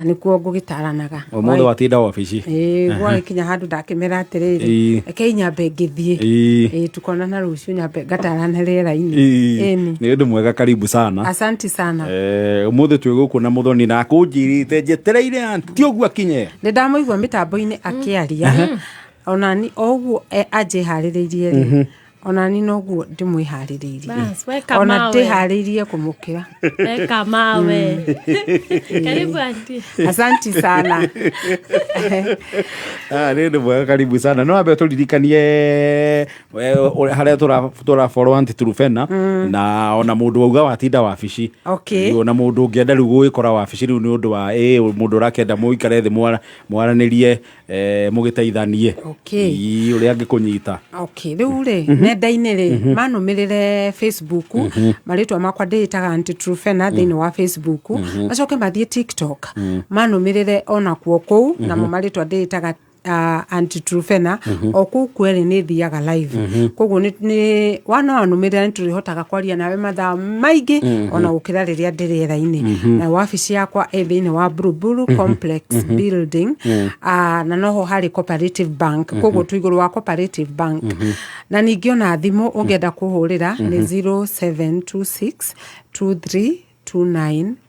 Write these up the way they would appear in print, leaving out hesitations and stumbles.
Nĩkuo ngũgĩtaranaga. Ũmũthĩ watinda wabici. Ĩĩ, gwagĩkinya handũ ndakĩmera atĩrĩrĩ, rekei nyambe ngĩthiĩ. Ĩĩ, tukonana rũciũ nyambe ngatarane rĩera-inĩ. Ĩni. Nĩ ũndũ mwega, karibu sana. Asanti sana. Ũmũthĩ twĩ gũkũ na mũthoni na akũnjĩrĩte njetereire anti ũguo akinye. Nĩ ndamũigua mĩtambo-inĩ akĩaria, onani o ũguo anjĩharĩrĩirie rĩ, onani noguo ndĩmwĩharĩrĩirie. Bas, weka Ona mawe. ndĩharĩirie kũmũkĩra. Weka mawe. Karibu, auntie. Asanti sana. Ah, nĩ ũndũ mwega, karibu sana. No ambe tũririkanie harĩa tũra follow Aunty Trufena na ona mũndũ wauga watinda wabici. Ona mũndũ ũngĩenda rĩu gũgĩkora wabici rĩu nĩ ũndũ wa mũndũ ũrakĩenda mũikare thĩ mwaranĩrie, mũgĩteithanie. Ii, ũrĩa angĩkũnyita. Okay, rĩu rĩ, nenda-inĩ rĩ, manũmĩrĩre Facebook, marĩtwa makwa ndĩĩtaga Aunty Trufena thĩinĩ wa Facebook, macoke mathiĩ TikTok, manũmĩrĩre onakuo kũu, namo marĩtwa ndĩĩtaga Aunty Trufena, o kũu kwerĩ nĩ thiaga live. Koguo nĩ wana wanũmĩrĩra nĩ tũrĩhotaga kwaria nawe mathaa maingĩ ona gũkĩra rĩrĩa ndĩ rĩera-inĩ. Na wabici yakwa ĩ thĩinĩ wa Buruburu Complex Building, na noho harĩ Cooperative Bank, koguo twĩ igũrũ wa Cooperative Bank. Na ningĩ ona thimũ ũngĩenda kũhũrĩra nĩ 0726 23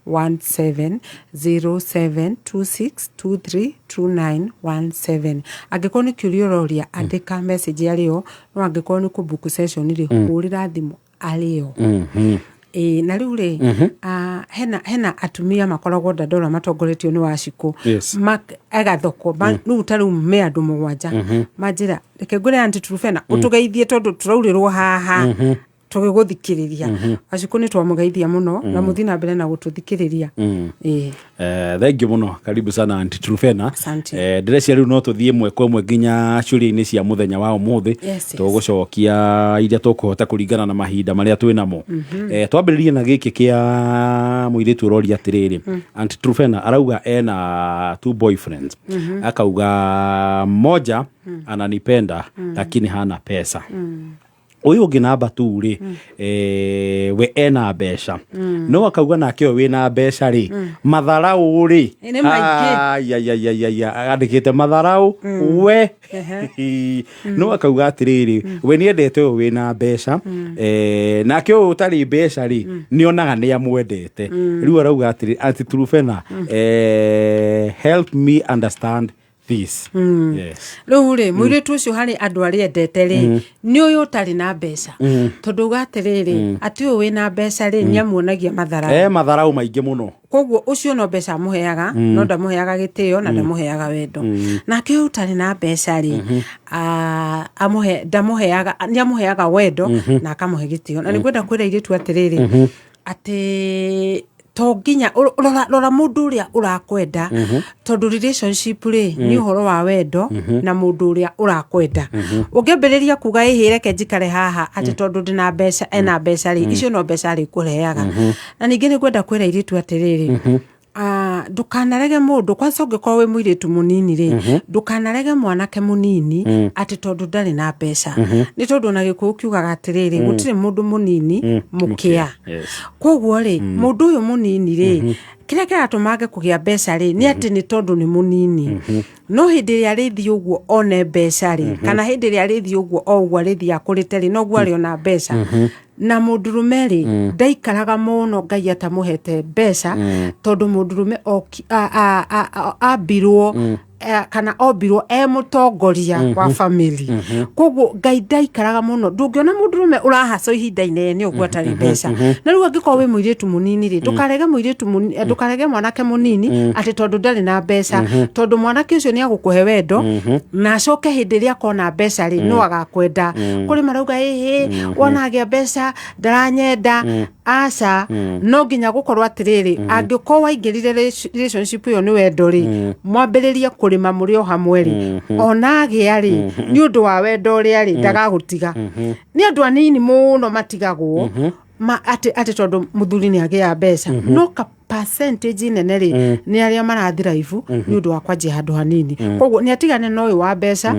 2917, 0726 23 2917. Angĩkorwo nĩ kĩũria ũroria, andĩka message arĩo, no angĩkorwo nĩ kũ book session rĩ, hũrĩra thimũ arĩo. Ĩĩ, na rĩu rĩ, hena atumia makoragwo Dandora matongoretio nĩ Wacikũ. Agathoko rĩu ta rĩu me andũ 7. Manjĩra reke ngwĩre Aunty Trufena ũtũgeithie tondũ tũraurĩrwo haha tũgĩgũthikĩrĩria. Wacikũ nĩ twamũgeithia mũno na mũthiĩ na mbere na gũtũthikĩrĩria. Ĩĩ. Thank you mũno, karibu sana, Aunty Trufena. Asante. Ndĩreciria rĩu no tũthiĩ ĩmwe kwa ĩmwe nginya ciũria-inĩ cia mũthenya wa ũmũthĩ. Tũgũcokia iria tũkũhota kũringana na mahinda marĩa twĩ namo. Twambĩrĩrie na gĩkĩ kĩa mũirĩtu ũroria atĩrĩrĩ, Aunty Trufena arauga ena two boyfriends. Akauga moja ananipenda lakini hana pesa. Ũyũ ũngĩ namba tu rĩ, we ena mbeca. No akauga nake ũyũ wĩna mbeca rĩ, matharaũ rĩ, Nĩ maingĩ. Ai, ai, ai, ai, ai, ai, andĩkĩte matharaũ we. No akauga atĩrĩrĩ, we nĩendete ũyũ wĩna mbeca, nake ũyũ ũtarĩ mbeca rĩ, nĩonaga nĩamwendete. Rĩu arauga atĩrĩ, Aunty Trufena, help me understand this. Yes. Rĩu rĩ, mũirĩtu ũcio harĩ andũ arĩa endete rĩ, nĩ ũyũ ũtarĩ na mbeca. Tondũ uga atĩrĩrĩ, atĩ ũyũ wĩna mbeca rĩ, nĩ amuonagia matharaũ. Matharaũ maingĩ mũno. Koguo ũcio no mbeca amũheaga, no ndamũheaga gĩtĩo na ndamũheaga wendo. Nake ũyũ ũtarĩ na mbeca rĩ, ndamũheaga, nĩ amũheaga wendo na akamũhe gĩtĩo. Na nĩ ngwenda kwĩra airĩtu atĩrĩrĩ, atĩ to nginya rora mũndũ ũrĩa ũrakwenda, tondũ relationship rĩ, nĩ ũhoro wa wendo na mũndũ ũrĩa ũrakwenda. Ũngĩambĩrĩria kuga ĩhĩ reke njikare haha atĩ tondũ ndĩna mbeca, ena mbeca rĩ, icio no mbeca arĩkũheaga. Na ningĩ nĩ ngwenda kwĩra airĩtu atĩrĩrĩ, ndũkanarege mũndũ, kwanza ũngĩkorwo wĩ mũirĩtu mũnini rĩ, ndũkanarege mwanake mũnini atĩ tondũ ndarĩ na mbeca. Nĩ tondũ ona Gĩkũyũ kiugaga atĩrĩrĩ, gũtirĩ mũndũ mũnini mũkĩa. Koguo rĩ, mũndũ ũyũ mũnini rĩ, kĩrĩa kĩratũma age kũgĩa mbeca rĩ, nĩ atĩ nĩ tondũ nĩ mũnini. No hĩndĩ ĩrĩa arĩthiĩ ũguo one mbeca rĩ, kana hĩndĩ ĩrĩa arĩthiĩ ũguo o ũguo arĩthiĩ akũrĩte rĩ, noguo arĩona mbeca. Na mũndũrũme rĩ, ndaikaraga mũno Ngai atamũhete mbeca, tondũ mũndũrũme ambirwo, kana ombirwo e mũtongoria wa family. Koguo Ngai ndaikaraga mũno. Ndũngĩona mũndũrũme ũrahaca ihinda inene ũguo atarĩ mbeca. Na rĩu angĩkorwo wĩ mũirĩtu mũnini rĩ, ndũkarege mũirĩtu mũnini, ndũkarege mwanake mũnini atĩ tondũ ndarĩ na mbeca, tondũ mwanake ũcio nĩ agũkũhe wendo na acoke hĩndĩ ĩrĩa akona mbeca rĩ, no agakwenda. Kũrĩ marauga ĩhĩ, wona agĩa mbeca ndaranyenda. Aca, no nginya gũkorwo atĩrĩrĩ, angĩkorwo waingĩrire relationship ĩyo nĩ wendo rĩ, mwambĩrĩrie kũrĩma mũrĩ o hamwe rĩ, ona agĩa rĩ, nĩ ũndũ wa wendo ũrĩa rĩ, ndagagũtiga. Nĩ andũ anini mũno matigagwo, atĩ tondũ mũthuri nĩ agĩa mbeca. No ka percentage nene rĩ, nĩ arĩa marathiraibu nĩ ũndũ wa kwanjia handũ hanini. Koguo nĩ atigane na ũyũ wa mbeca,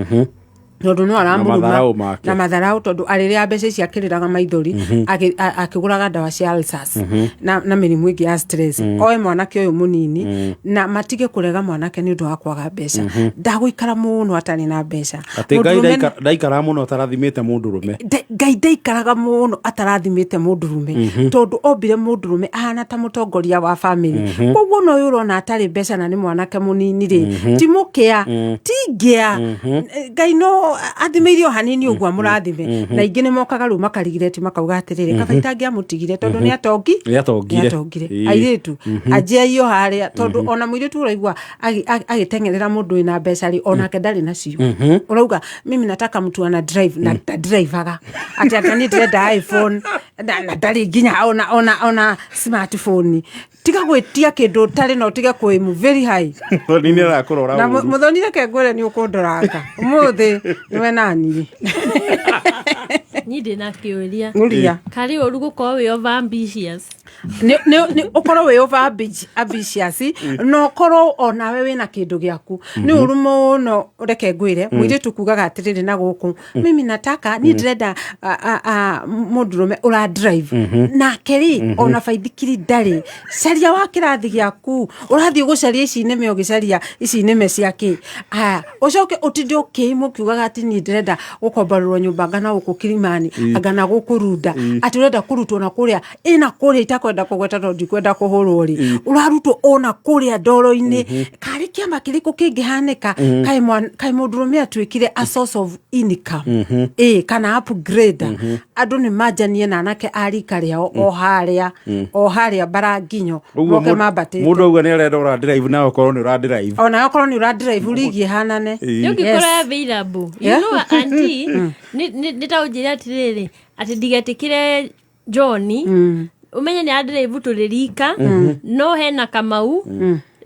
Tondũ no aramũruma. Matharaũ make. Na matharaũ, tondũ arĩrĩa mbeca ici akĩrĩraga maithori akĩgũraga ndawa cia ulcers na mĩrimũ ĩngĩ ya stress. Oe mwanake ũyũ mũnini na matige kũrega mwanake nĩ ũndũ wa kwaga mbeca. Ndagũikara mũno atarĩ na mbeca. Atĩ Ngai Mũndũrũme ndaikaraga mũno atarathimĩte mũndũrũme. Ngai ndaikaraga mũno atarathimĩte mũndũrũme, tondũ ombire mũndũrũme ahana ta mũtongoria wa bamĩrĩ. Koguo no ũyũ ũrona atarĩ mbeca na nĩ mwanake mũnini rĩ, ti mũkĩa, ti ngĩa. Ngai no athimĩire o hanini ũguo amũrathime. Na ingĩ nĩ mokaga rĩu makarigireti, makauga atĩrĩrĩ, kaba itangĩamũtigire tondũ nĩ atongi. Nĩ atongire. Nĩ atongire. Ĩĩ. Airĩtu anjiai o harĩa, tondũ ona mũirĩtu ũraigua agĩteng'erera mũndũ wĩna mbeca rĩ, onake ndarĩ nacio. Ũrauga mimi nataka mtu ana drive, na ndadrivaga. Atĩ anga niĩ ndĩrenda iPhone na ndarĩ nginya ona smartphone. Tiga gwĩtia kĩndũ ũtarĩ na ũtige kwĩmu very high. Mũthoni nĩ arakũrora Na ũru. Mũthoni, reke ngwĩre, nĩ ũkũndoranga ũmũthĩ nĩwe naniĩ. Niĩ ndĩ na kĩũria. Ngũria. Karĩ ũru gũkorwo wĩ over ambitious? Nĩ ũkorwo wĩ over ambitious na ũkorwo onawe wĩna kĩndũ gĩaku nĩ ũru mũno. Reke ngwĩre, mũirĩtu kugaga atĩrĩrĩ, na gũkũ mimi nataka, niĩ ndĩrenda mũndũrũme ũra drive, nake rĩ ona baithikiri ndarĩ. Caria wa kĩrathi gĩaku. Ũrathiĩ gũcaria ici nĩme, ũgĩcaria ici nĩme cia kĩ? Aya, ũcoke ũtinde ũkĩimwo ũkiugaga atĩ niĩ ndĩrenda gũkomborerwo nyũmba ngana gũkũ Kilimani, angana gũkũ Runda, atĩ ũrenda kũrutwo na kũrĩa ĩna kũrĩa itakwenda kũgweta tondũ ndikwenda kũhũrwo rĩ, ũrarutwo ona kũrĩa ndoro-inĩ. Karĩ kĩama kĩrĩkũ kĩngĩhanĩka? Kaĩ mũndũrũme atuĩkire a source of income ĩ kana upgrade? Andũ nĩ manjanie na anake a rika rĩao o harĩa o harĩa baranginyo Ũguo moke mambatĩte. Mũndũ auga nĩ arenda ũra drive, na okorwo nĩ ũra drive. Ona okorwo nĩ ũra drive, rigi ĩhanane. Nĩ ũngĩkorwo available, you know, auntie, nĩ ta ũnjĩre atĩrĩrĩ, atĩ ndigetĩkĩre John, ũmenye nĩ adrive tũrĩ rika, no hena Kamau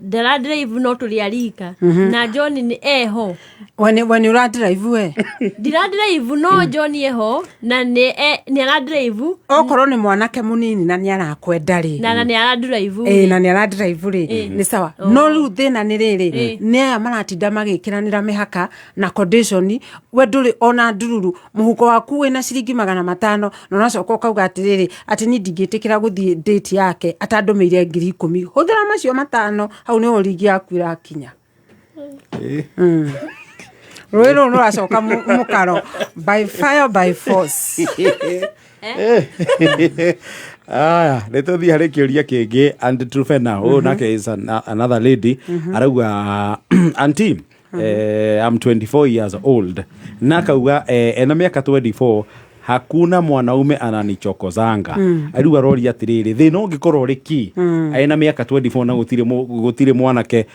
ndara drive no tũrĩ arika, na John nĩ eho. We nĩ ũra drive we? Ndira drive, no John eho na nĩ ara drive. Okorwo nĩ mwanake mũnini na nĩ arakwenda rĩ, na nĩ ara drive. Ĩĩ, na nĩ ara drive rĩ, nĩ sawa. No rĩu thĩna nĩ rĩrĩ, nĩ aya maratinda magĩkĩranĩra mĩhaka na condition. We ndũrĩ ona ndururu, mũhuko waku wĩna ciringi 500, na ũracoka ũkauga atĩrĩrĩ, atĩ niĩ ndingĩtĩkĩra gũthiĩ date yake atandũmĩire 10,000. Hũthĩra macio 500, hau nĩho rigi yaku ĩrakinya. Rũĩ rũu rũracoka mũkaro by fire by force. Aya, nä tå thiä harä kä å ria kä ngä. And Trufena å nake is another lady, arauga, "Auntie, I'm 24 years old," na akauga ena mä aka 24 hakuna mwanaume ananichokozanga. Rĩu aroria atĩrĩrĩ, thĩna ũngĩkorwo ũrĩ ki ena mĩaka 24 na gũtirĩ mwanake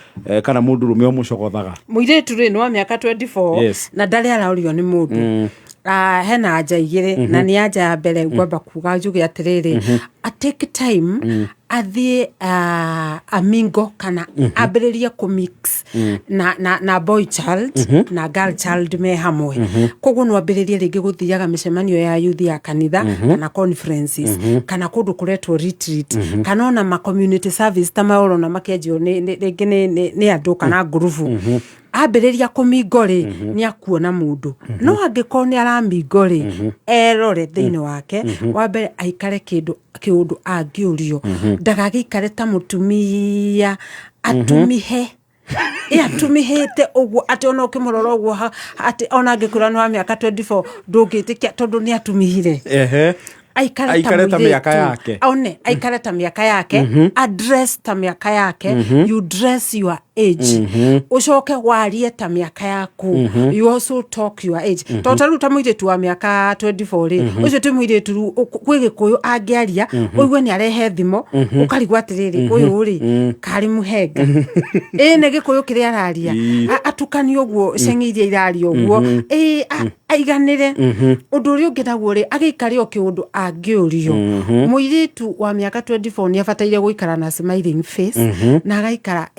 kana mũndũrũme ũmũcogothaga? Mũirĩtu rĩ, nĩ wa mĩaka 24 na ndarĩ araũrio nĩ mũndũ. Ah, hena anja igĩrĩ, na nĩ anja ya mbere ngwamba kuga njuge atĩrĩrĩ, a take time athiĩ amingo kana ambĩrĩrie kũmix na boy child na girl child me hamwe. Koguo no ambĩrĩrie rĩngĩ gũthiaga mĩcemanio ya youth ya kanitha, kana conferences, kana kũndũ kũretwo retreat, kana ona ma community service ta maya ũrona makĩanjio rĩngĩ nĩ andũ kana ngurubu. Ambĩrĩria kũmingo rĩ, nĩ akuona mũndũ. No angĩkorwo nĩ aramingo rĩ, erore thĩinĩ wake. Wa mbere aikare kĩndũ kĩũndũ angĩũrio, ndagagĩikare ta mũtumia atumihe ĩ atumihĩte ũguo atĩ ona ũkĩmũrora ũguo atĩ ona angĩkwĩra nĩ wa mĩaka 24 ndũngĩtĩkia tondũ nĩ atumihire. Aikare ta Aikare ta mũirĩtu. mĩaka yake. One aikare ta mĩaka yake, address ta mĩaka yake. You dress your age, ũcoke warie ta mĩaka yaku. You also talk your age, tondũ ta rĩu ta mũirĩtu wa mĩaka 24 rĩ, ũcio ti mũirĩtu rĩu kwĩ gĩkũyũ angĩaria ũigue nĩ arehe thimo, ũkarigwo atĩrĩrĩ, ũyũ rĩ karĩ mũhenga ĩ nĩ gĩkũyũ kĩrĩa araria. Atukanie ũguo ceng'e iria iraria ũguo ĩ aiganĩre. Ũndũ ũrĩa ũngĩ naguo rĩ, agĩikare o kĩũndũ angĩũrio. Mũirĩtu wa mĩaka 24 nĩ abataire gũikara na smiling face na agaikara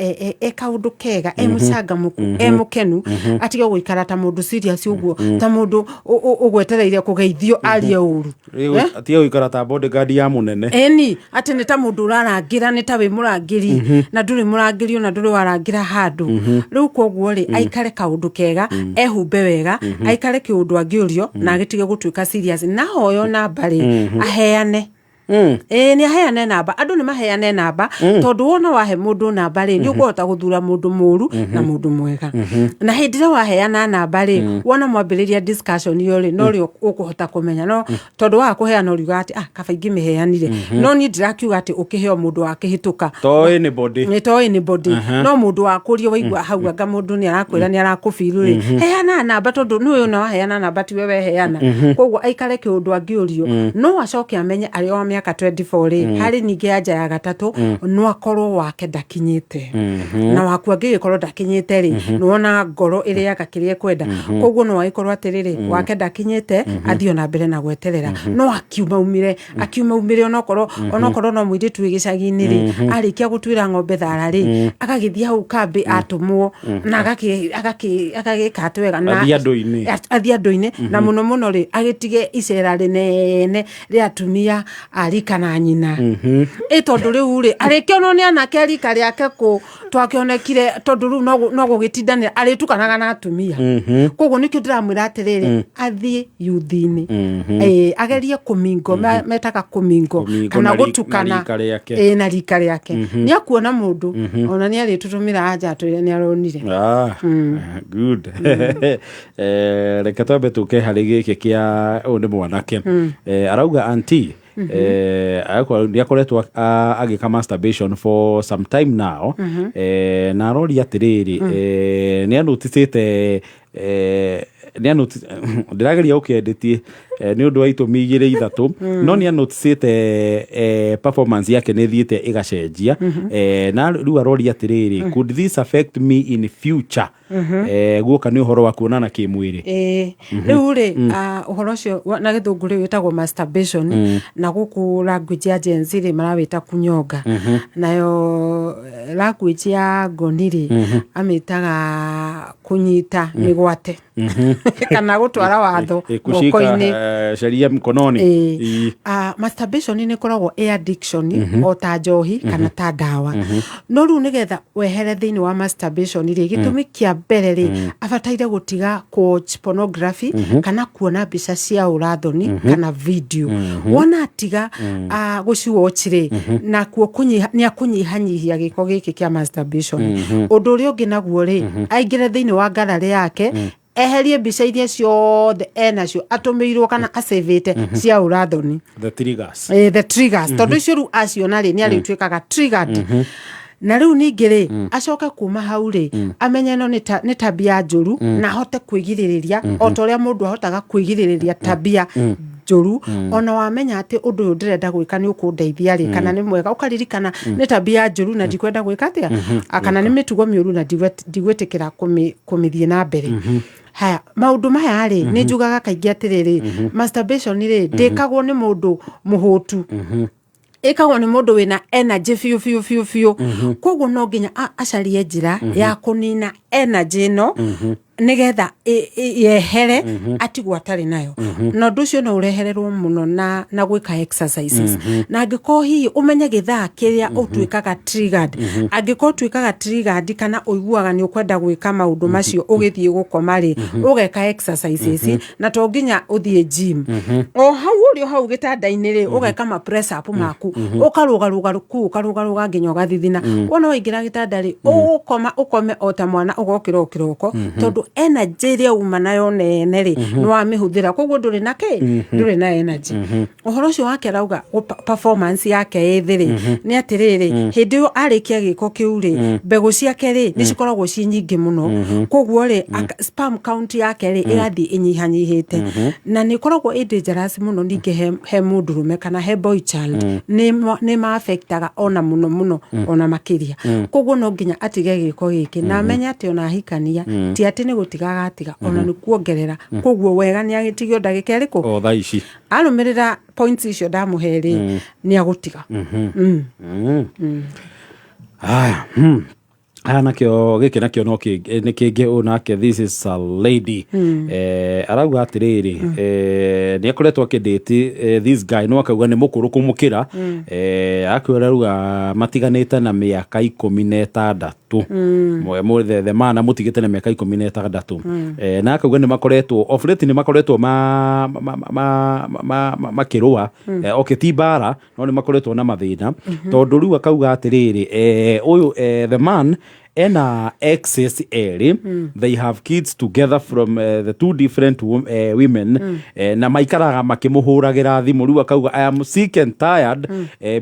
eka Kaũndũ kega, e mũcangamũku, e mũkenu, atige gũikara ta mũndũ serious ũguo, ta mũndũ ũgwetereire kũgeithio arie ũru. Eh? Atige gũikara ta bodyguard ya mũnene. Ĩni, atĩ nĩ ta mũndũ ũrarangĩra, nĩ ta wĩ mũrangĩri, na ndũrĩ mũrangĩri, ona ndũrĩ warangĩra handũ. Rĩu koguo rĩ, aikare kaũndũ kega, ehumbe wega, aikare kĩũndũ angĩũrio, na agĩtige gũtuĩka serious. Na hoyo namba rĩ, aheane. Ĩĩ, nĩ aheane namba. Andũ nĩ maheane namba, tondũ wona wahe mũndũ namba rĩ, nĩ ũkũhota gũthura mũndũ mũru na mũndũ mwega. Na hĩndĩ ĩrĩa waheana namba rĩ, wona mwambĩrĩria discussion ĩyo rĩ, no rĩo ũkũhota kũmenya. No tondũ waga kũheana, ũriuga atĩ, "Ah, kaba ingĩmĩheanire." No niĩ ndĩrakiuga atĩ ũkĩheo mũndũ wakĩhĩtũka. To anybody. Nĩ to anybody, no mũndũ wakũria waigua hau anga mũndũ nĩ arakwĩra nĩ arakũbiru rĩ, heana namba, tondũ nĩ ũyũ waheana namba tiwe weheana. Koguo aikare kĩũndũ angĩũrio, no acoke amenye arĩ wa mĩaka 24 rĩ, harĩ ningĩ anja ya gatatũ, no akorwo wake ndakinyĩte, na waku angĩgĩkorwo ndakinyĩte rĩ, nĩwona ngoro ĩrĩaga kĩrĩa ĩkwenda. Koguo no agĩkorwo atĩrĩrĩ, wake ndakinyĩte, athiĩ ona mbere na gweterera, no akiumaumire, akiumaumire, onokorwo no mũirĩtu wĩ gĩcagi-inĩ rĩ, arĩkia gũtuĩra ng'ombe thara rĩ, agagĩthiĩ hau kambĩ atũmwo na agagĩka atĩ wega na Athiĩ andũ-inĩ. Athiĩ andũ-inĩ, na mũno mũno rĩ, agĩtige icera rĩnene rĩa atumia a rika na nyina, ĩ tondũ rĩu rĩ, arĩkĩonwo nĩ anake a rika rĩake kũ twakĩonekire, tondũ rĩu no gũgĩtindanĩra arĩtukanaga na atumia. Koguo nĩkĩo ndĩramwĩra atĩrĩrĩ, athiĩ yuthi-inĩ. Ĩ, agerie kũmingo, metaga kũmingo. Kũmingo kana na gũtukana. Rika rĩake. Ĩ, na rika rĩake nĩ akuona mũndũ, ona nĩ arĩtũtũmĩra anja atwĩre nĩ aronire. Ah, good. Reke twambe tũke harĩ gĩkĩ kĩa ũyũ nĩ mwanake. Arauga, "Auntie, nĩ akoretwo agĩka masturbation for some time now." Na aroria atĩrĩrĩ, nĩ anoticĩte, nĩ ndĩrageria gũkĩendetie nĩ ũndũ wa itũmi igĩrĩ ithatũ, no nĩ anoticĩte performance yake nĩ ĩthiĩte ĩgacenjia. Na rĩu aroria atĩrĩrĩ, "Could this affect me in future?" Guoka nĩ ũhoro wa kuonana kĩmwĩrĩ. Ĩĩ, rĩu rĩ, ũhoro ũcio na gĩthũngũ rĩ wĩtagwo masturbation, na gũkũ language ya Gen Z rĩ, marawĩta kunyonga. Nayo language ya ngoni rĩ, amĩtaga kũnyita mĩgwate kana gũtwara watho Kushika moko-inĩ. Sheria mkononi. Ĩĩ. Ĩĩ. Masturbation nĩ ĩkoragwo ĩ addiction o ta njohi kana ta ndawa. No rĩu nĩgetha wehere thĩinĩ wa masturbation rĩ, gĩtũmi kĩa mbere rĩ, abataire gũtiga watch pornography kana kuona mbica cia ũrathoni kana video. Wona atiga gũciwatch rĩ, nakuo nĩ akũnyihanyihia gĩko gĩkĩ kĩa masturbation. Ũndũ ũrĩa ũngĩ naguo rĩ, aingĩre thĩinĩ wa gallery yake, eherie mbica iria ciothe enacio atũmĩirwo kana acĩvĩte cia ũrathoni. The triggers. The triggers, tondũ icio rĩu aciona rĩ, nĩ arĩtuĩkaga triggered. Na rĩu ningĩ rĩ, acoke kuma hau rĩ, amenye ĩno nĩ tabia njũru, na ahote kwĩgirĩrĩria o ta ũrĩa mũndũ ahotaga kwĩgirĩrĩria tabia njũru. Ona wamenya atĩ ũndũ ũyũ ndĩrenda gwĩka nĩ ũkũndeithia rĩ, kana nĩ mwega, ũkaririkana nĩ tabia njũru na ndikwenda gwĩka atĩa. Kana nĩ mĩtugo mĩũru na ndigwĩtĩkĩra kũmĩthiĩ na mbere. Haya, maũndũ maya rĩ, nĩ njugaga kaingĩ atĩrĩrĩ, masturbation rĩ, ndĩkagwo nĩ mũndũ mũhũtu, ĩkagwo nĩ mũndũ wĩna energy biũ biũ biũ biũ. Koguo no nginya acarie njĩra ya kũnina energy ĩno nĩgetha yehere, atigwo atarĩ nayo. Na ũndũ ũcio no ũrehererwo mũno na gwĩka exercises, na angĩkorwo hihi ũmenye gĩthaa kĩrĩa ũtuĩkaga triggered. Angĩkorwo ũtuĩkaga triggered kana ũiguaga nĩ ũkwenda gwĩka maũndũ macio ũgĩthiĩ gũkoma rĩ, ũgeka exercises, na to nginya ũthiĩ gym. O hau ũrĩ o hau gĩtanda-inĩ rĩ, ũgeka ma press up maku, ũkarũgarũga kũu, ũkarũgarũga nginya ũgathithina. Wona waingĩra gĩtanda rĩ, ũgũkoma, ũkome o ta mwana, ũgokĩra o kĩroko, tondũ energy ĩrĩa uma nayo nene rĩ, nĩ wamĩhũthĩra. Koguo ndũrĩ na kĩ, ndũrĩ na energy. Ũhoro ũcio wake arauga performance yake ĩ thĩ rĩ, nĩ atĩrĩrĩ, hĩndĩ ĩyo arĩkia gĩko kĩu rĩ, mbegũ ciake rĩ, nĩ cikoragwo ciĩ nyingĩ mũno. Koguo rĩ, sperm count yake rĩ, ĩgathiĩ ĩnyihanyihĩte, na nĩ ĩkoragwo ĩ dangerous mũno. Ningĩ he mũndũrũme kana he boy child nĩ ma-affectaga ona mũno mũno, ona makĩria. Koguo no nginya atige gĩko gĩkĩ na amenye atĩ ona ahikania ti atĩ nĩ gũtiga agatiga, ona nĩ kuongerera. Koguo wega nĩ agĩtige o ndagĩka ĩrĩkũ O thaa ici. Arũmĩrĩra points icio ndamũhe rĩ, nĩ agũtiga. Haya. Haha nakĩo gĩkĩ nakĩo no nĩ kĩngĩ ũyũ nake, this is a lady, arauga atĩrĩrĩ, nĩ akoretwo akĩdate this guy, no akauga nĩ mũkũrũ kũmũkĩra. Akwĩra rauga matiganĩte na mĩaka 16. The man amũtigĩte na mĩaka 16. Na akauga nĩ makoretwo of late, nĩ makoretwo makĩrũa. Okay, ti mbara, no nĩ makoretwo na mathĩna, tondũ rĩu akauga atĩrĩrĩ, ũyũ the man ena exes erĩ. They have kids together from the two different women, na maikaraga makĩmũhũragĩra thimũ. Rĩu akauga, "I am sick and tired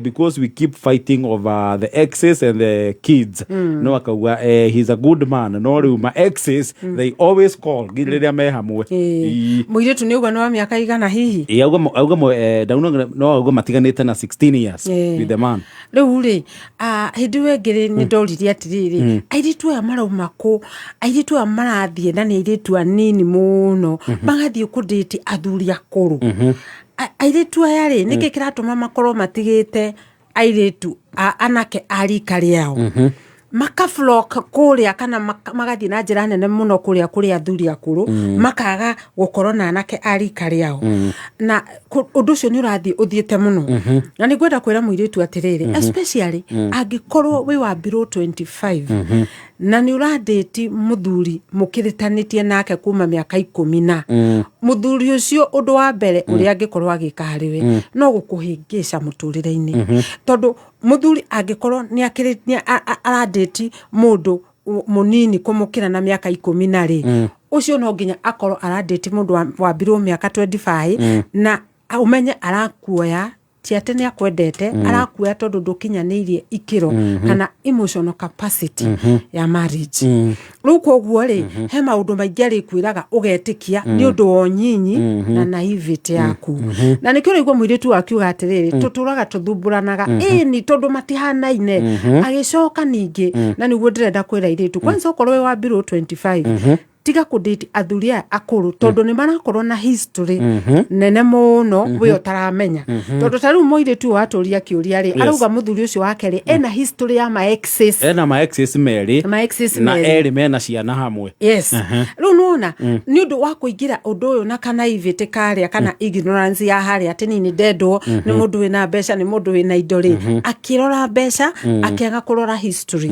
because we keep fighting over the exes and the kids." No akauga he's a good man, no rĩu ma exes, they always call nginya rĩrĩa me hamwe. Ĩĩ. Mũirĩtu nĩ ũguo, nĩ wa mĩaka igana hihi? Ĩ, auga ndauna no auga matiganĩte na 16 years with the man. Rĩu rĩ, hĩndĩ ĩyo ĩngĩ rĩ, nĩ ndoririe atĩrĩrĩ, airĩtu aya marauma kũ? Airĩtu aya marathiĩ na nĩ airĩtu anini mũno, magathiĩ kũdate athuri akũrũ. Airĩtu aya rĩ, nĩkĩ kĩratũma makorwo matigĩte airĩtu anake a rika rĩao, makaflock kũrĩa kana magathiĩ na njĩra nene mũno kũrĩa kũrĩ athuri akũrũ, makaga gũkorwo na anake a rika rĩao? Na ũndũ ũcio nĩ ũrathiĩ ũthiĩte mũno, na nĩ ngwenda kwĩra mũirĩtu atĩrĩrĩ, especially angĩkorwo wĩ wa below 25 na nĩ ũradate mũthuri mũkĩrĩtanĩtie nake kuma mĩaka 10, na mũthuri ũcio, ũndũ wa mbere ũrĩa angĩkorwo agĩka harĩ we no gũkũhĩngĩca mũtũrĩre-inĩ, tondũ mũthuri angĩkorwo nĩ aradate mũndũ mũnini kũmũkĩra na mĩaka 10 na rĩ, ũcio no nginya akorwo aradate mũndũ wa below mĩaka 25, na ũmenye arakuoya ti atĩ nĩ akwendete, arakuoya tondũ ndũkinyanĩirie ikĩro kana emotional capacity ya marriage. Rĩu koguo rĩ, he maũndũ maingĩ arĩkwĩraga ũgetĩkia nĩ ũndũ wa ũnyinyi na naivete yaku. Na nĩkĩo ũraigua mũirĩtu akiuga atĩrĩrĩ, tũtũraga tũthumbũranaga, ĩni tondũ matihanaine. Agĩcoka ningĩ, na nĩguo ndĩrenda kwĩra airĩtu, kwanza okorwo wĩ wa below 25, tiga kũdate athuri aya akũrũ, tondũ nĩ marakorwo na history nene mũno we ũtaramenya. Tondũ ta rĩu mũirĩtu ũyũ watũria kĩũria rĩ, arauga mũthuri ũcio wake rĩ, ena history ya ma exes. Ena ma exes merĩ. Ma exes na merĩ. Erĩ mena ciana hamwe. Yes, rĩu nĩwona nĩ ũndũ wa kũingĩra ũndũ ũyũ na kana ivĩtĩ karĩa kana ignorance ya harĩa atĩ nini ndendwo nĩ mũndũ wĩna mbeca, nĩ mũndũ wĩna indo rĩ, akĩrora mbeca, akĩaga kũrora history.